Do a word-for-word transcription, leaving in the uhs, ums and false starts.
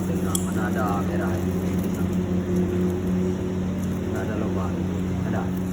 Tengah mana ada merah itu? Tengah. Mana ada lubang? Ada.